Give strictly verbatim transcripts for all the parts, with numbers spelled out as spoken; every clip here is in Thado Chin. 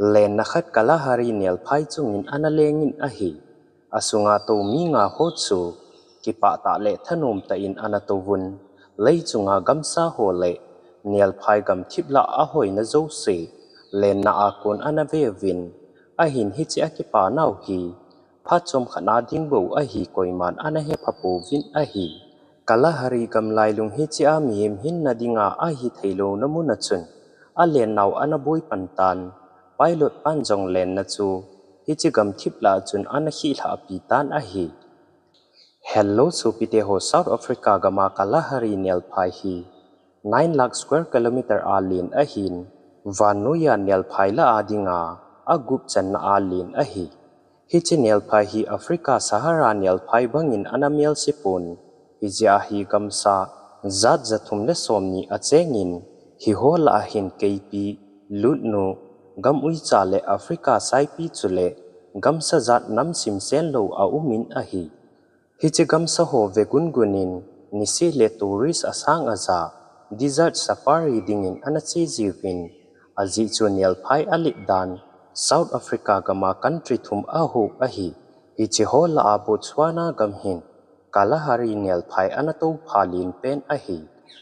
Lenna khat Kalahari nelphai chungin ana lengin ahi. Asunga tou mi nga ho chu kipah tah le thanom tah in ana tou vun. Lei chunga gamsa ho le nelphai gamthip lah a hoina jouse lenna a kon ana ve uvin. Ahin hiche a kipa nau hi phat chomkhat na ding bou ahi, koiman ana hepha pouvin ahi. Kalahari gamlailung hiche a mihem hinna dinga ahi theilouna mun a chun a lennau ana boi pan tan. Pilot pan jong lenna chu hiche gamthip lah a chun ana khihlah pi tan ahi. Hello sopite ho, South Africa gama Kalahari nelphai hi nine lakh square kilometer a len ahin, vannoiya nelphai lah a dinga agup channa a len ahi. Hiche nelphai hi Africa Sahara nelphai bangin ana melse pon. Hijeh a hi gamsa jat jathum le somni achengin, hiho lah a hin keipi, lutnu, gam uicha le Africa saipi chule gamsa jat nam simsen lou aumin ahi. Hiche gamsa ho ve gungunin niseh le tourist asang aja desert safari dingin ana che jiuvin, ajeh chu nelphai alet dan South Africa gama country thum ahop ahi. Hiche ho lah a Botswana gam hin Kalahari nelphai ana toupha len pen ahi.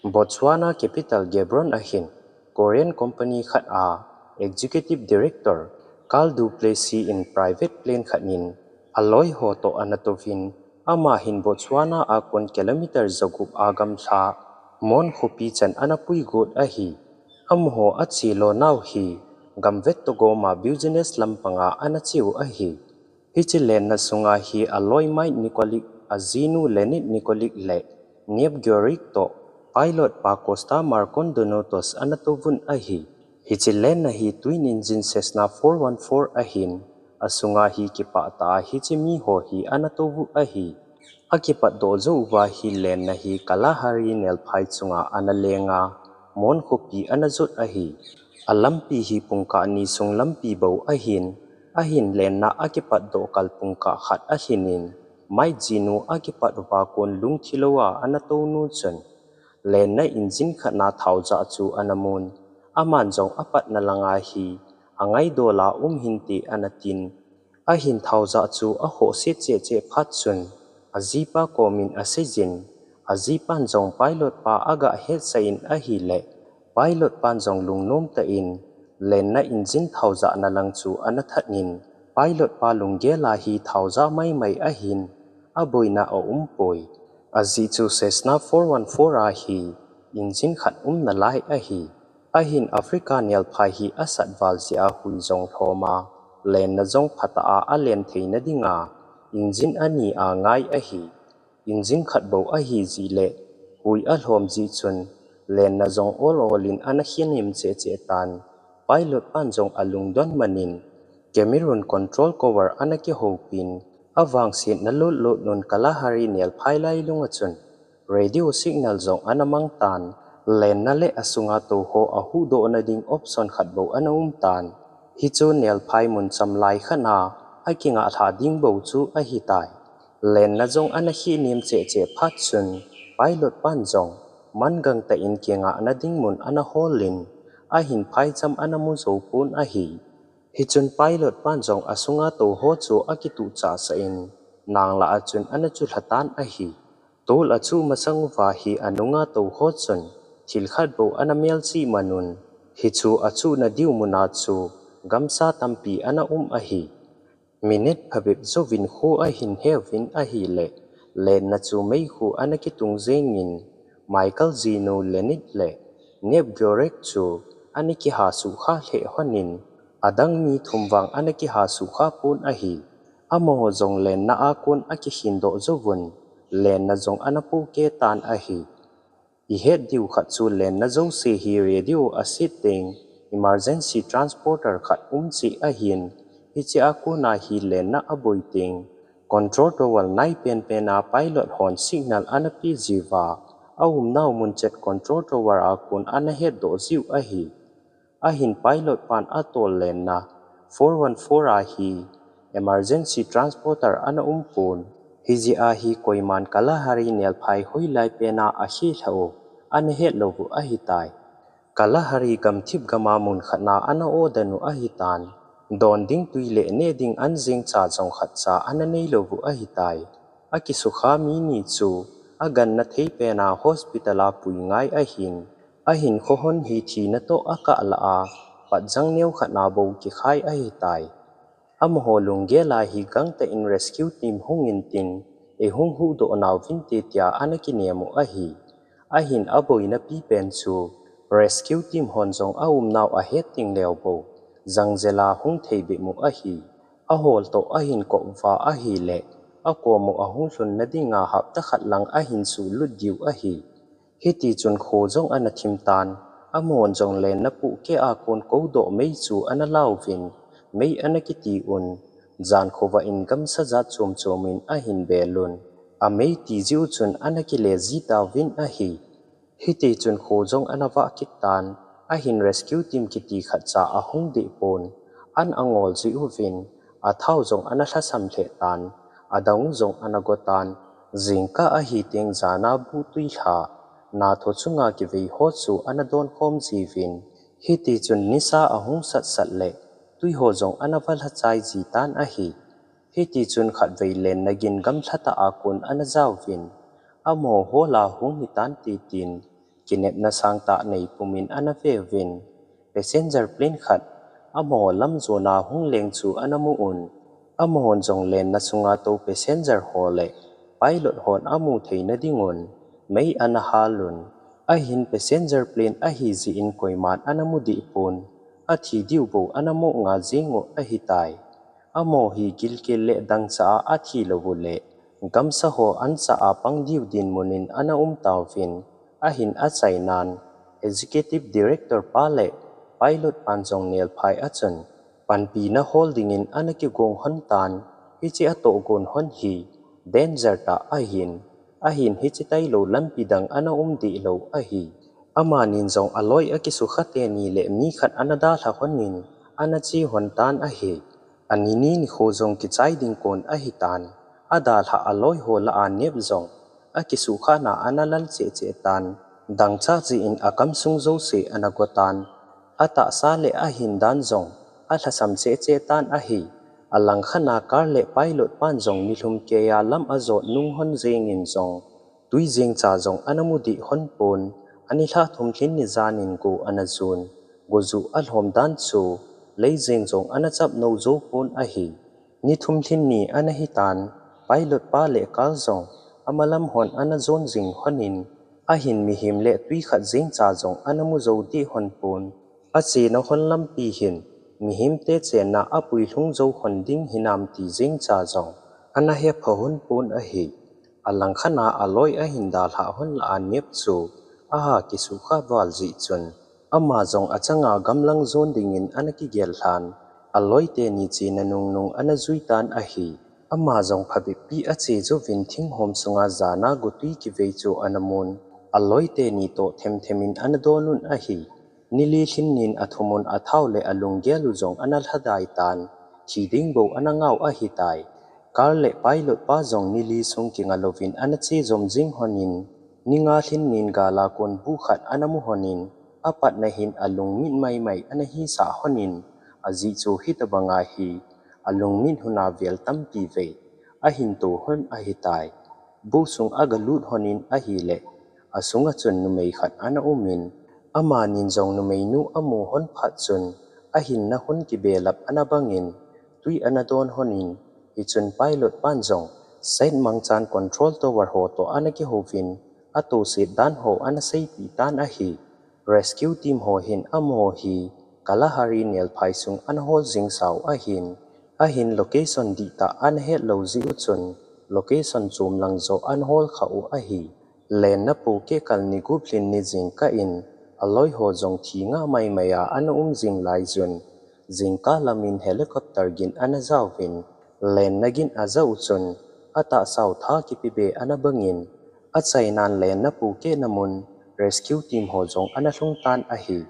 Botswana capital Gaborone a hin Korean company khat a executive director Carl du Plessis in private plane khat in aloi ho toh ana touvin, ama hin Botswana a kon kilometer jagup a gamla Mon khopi chan ana puigot ahi. Amaho ache lo nau hi gamvet toh goma business lampanga ana cheu ahi. Hiche lenna sunga hi aloi Mike Nikolic, ajinu Leonid Nikolic le Neb Giorik toh pilot pa Costa Marcondonatos ana touvun ahi. Hiche lenna hi twin engine Cessna four one four ahin, asunga hi kipah tah a hiche mi ho hi ana touvu ahi. Akipatdoh jou uva hi lenna hi Kalahari nelphai chunga ana lenga Mon khopi ana jot ahi. Alampi hi pungkah ni sung lampi bou ahin, ahin lenna akipatdoh kal pungkah khat alhinin, Mike jinu akipat uva kon lungthim louva ana tounu chun, lenna engine khatna thaojah chu ana mun. Aman jong apatna langa hi angaidola um hinte ana tin. Ahin thaojah chu akhohset cheh cheh phat chun, ajipa komin aseijin, ajipan jong pilot pa agahetsah in ahile, pilot pan jong lungnom tah in lenna engine thaojahna lang chu ana thatnin, pilot pa lunggel a hi thaojah maimai ahin, aboina aumpoi. Ajeh chu Cessna four one four a hi engine khat um nalai ahi. Ahin Africa nelphai hi asat val jeh a hui jong lhoma, lenna jong phatah a alen theina dinga engine ani angai ahi. Engine khat bou ahi jeh le hui alhom jeh chun lenna jong ol ol in ana khenem cheh cheh tan. Pilot pan jong alungdon manin Cameroon control tower ana kihoupin, avangsetna lut lut nun Kalahari nelphai lailunga chun radio signal jong ana mang tan. Lenna le asunga tou ho ahuhdohna ding option khat bou ana um tan. Hichu nelphai mun chamlai khat a akingah lha ding bou chu ahitai. Lenna jong ana khenem cheh cheh phat chun, pilot pan jong mangang tah in kingahna ding mun ana holin, ahin phaicham ana mu jou pon ahi. Hichun pilot pan jong asunga tou ho chu akituh chahsah in, nanglah a chun ana chulha tan ahi. Tol achuh masang uva hi anunga tou ho chun thil khat bou ana melse manun, hichu achuhna diu muna chu gamsa tampi ana um ahi. Minute phabep jouvin kho ahin heuvin ahile, lenna chu meikhu ana kitung jengin, Michael jinu Leonid le Neb Giorik chu ana kihasuh kha lheh honin, adang mi thum vang ana kihasuh kha pon ahi. Amaho jong lenna a kon akikhindoh jouvun, lenna jong ana pohkeh tan ahi. Ihet diu khat chu lenna jouse hi radio aset teng emergency transporter khat um cheh ahin, hiche a kona hi lenna aboi teng control tower nai penpen a pilot hon signal ana pe jiuva, aumnau mun chet control tower a kon ana hetdoh jiu ahi. Ahin pilot pan atol lenna four one four a hi emergency transporter ana um pon. Hijeh a hi koiman Kalahari nelphai hoilai pena akhelhah u ana het louvu ahitai. Kalahari gamthip gama mun khatna ana odan u ahitan. Don ding tui le neh ding an jeng cha jong khat cha ana neilou u ahitai. Akisukha mi ni chu aganna thei pena hospital a pui ngai ahin. Ahinkho hon hi thina toh akah lah a, patjang neo khatna bou kikhai ahitai. Amaho lunggel a hi gangtah in rescue team hung intin, eihung huhdoh nauvinte tia ana kinem u ahi. Ahin aboina pipen chu, rescue team hon jong aumnau ahet ding leu bou, jangjel a hung thei bep u ahi. Ahol toh ahin kop uva ahileh, akom u ahung lhunna dinga hapta khat lang ahin suhlut diu ahi. Hitichun kho jong ana thim tan, amahon jong lenna puhkeh a kon koudoh mei chu ana lauvin, mei ana kiti un, jan khovah in gamsa jat chom chom in ahin bel un, amei ti jiu chun ana kile ji tauvin ahi. Hitichun kho jong ana vah kit tan, ahin rescue team kiti khat cha ahung deh pon, an angol jiuvin, athao jong ana lhasam lheh tan, adang u jong ana go tan, jingkah ahi teng jana bu tui lha, natho chunga kivei ho chu ana don khom jiuvin, hitichun nisa ahung sat sat leh, tui ho jong ana va lha chai ji tan ahi. Hitichun khatvei lenna gin gamlha tah a kon ana jauvin, amaho hol a hung hitan titin, kinepna sangtah nei pumin ana veuvin, passenger plane khat, amaho lam jona hung leng chu ana mu un. Amahon jong lenna sunga tou passenger ho le pilot hon amu theina dingun, mei ana hal un. Ahin passenger plane ahi jeh in koiman ana mu deh pon, athi diu bou ana mo nga jeng u ahitai. Amaho hi gilkel le dangchah a athi lou uleh, gamsa ho anchah a pang diu dinmun in ana um tauvin, ahin achainan, Executive Director pa le pilot pan jong nelphai a chun, panpina hol dingin ana kigong hon tan, hiche atohgon hon hi, danger tah ahin, ahin hiche tailou lampi dang ana um deh lou ahi. Amanin jong aloi akisukha teni le mi khat ana dalha hon in, ana che hon tan ahi. Anini nikho jong kichai ding kon ahitan, adalha aloi ho lah a nep jong, akisukhana ana lal cheh cheh tan, dangchah jeh in akamsung jouse ana go tan, atahsa le ahin dan jong, alhasam cheh cheh tan ahi. Alangkhat a car le pilot pan jong nilhum keiya lam ajot nung hon jeng in jong, tui jeng cha jong ana mu deh hon pon, ani lha thum lhin ni jan in go ana jon, go ju alhom dan chu, lei jeng jong ana chap nou jou pon ahi. Ni thum lhin ni ana hitan, pilot pa le car jong, amalam hon ana jon jing hon in, ahin mihem le tui khat jeng cha jong ana mu jou deh hon pon. Achena hon lampi hin, mihemte chenna apui lhung jou hon ding hinam ti jeng cha jong, ana hepha hon pon ahi. Alangkhat a aloi ahin dalha hon lah a nep chu, aha kisukha val jeh chun, ama jong achanga gamlang jon dingin ana kigel lhan, aloi teni chena nung nung ana jui tan ahi. Ama jong phabep pi ache jouvin thinghom sunga jana gotui kivei chu ana mun, aloi teni toh them them in ana don un ahi. Ni li lhin nin athum un athao le alunggel u jong ana lhadai tan, thi ding bou ana ngah u ahitai. Car le pilot pa jong ni li sung kinga louvin ana che jom jing hon in, ni nga lhin nin gal a kon bu khat ana mu hon in, apatna hin alungmit mai mai ana hisah hon in, ajeh chu hitabang ahi, alungmit hon a vel tampi vei ahin to hon ahitai. Bu sung aga lut hon in ahile, asunga chun numei khat ana um in, amanin jong numeinu amu hon phat chun, ahinna hon kibelap ana bang in, tui ana don hon in, hichun pilot pan jong, side mangchan control tower ho toh ana kihouvin, atoset dan ho ana seipeh tan ahi. Rescue team ho hin amaho hi Kalahari nelphai sung ana hol jing sau ahin, ahin location dihtah ana het lou jeh u chun, location chom lang joh ana hol kha u ahi. Lenna pohkeh kal ni gup lhin ni jingkah in, aloi ho jong thi ngah mai mai a ana um jing lai jun, jingkah lam in helicopter gin ana jauvin, lenna gin aja u chun, atahsa u tha kipe be ana bang in, achainan lenna pohkehna mun, rescue team ho jong ana lhung tan ahi.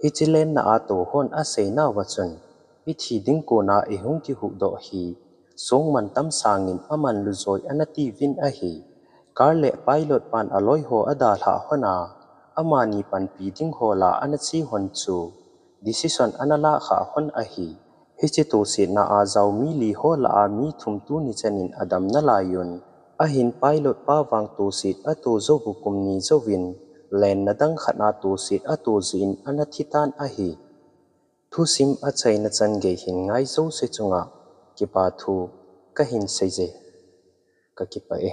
Hiche lenna a tou hon asei nauva chun, ithi ding kona ihung kihuhdoh hi, songman tam sangin amanlu joi ana tiuvin ahi. Car le pilot pan aloi ho adalhah hon a, amani panpi ding ho lah a ana che hon chu decision ana lah kha hon ahi. Hiche tosetna a jao mi li ho lah a mi thum tuni chan in adam nalai un. Ahin pilot pa vang toset ato jou u kum ni jouvin, lenna dang khat a toset ato jeh in ana thi tan ahi. Thusim achaina chan gei hin ngai jouse chunga kipa thu kahin sei e. Ka kipah e.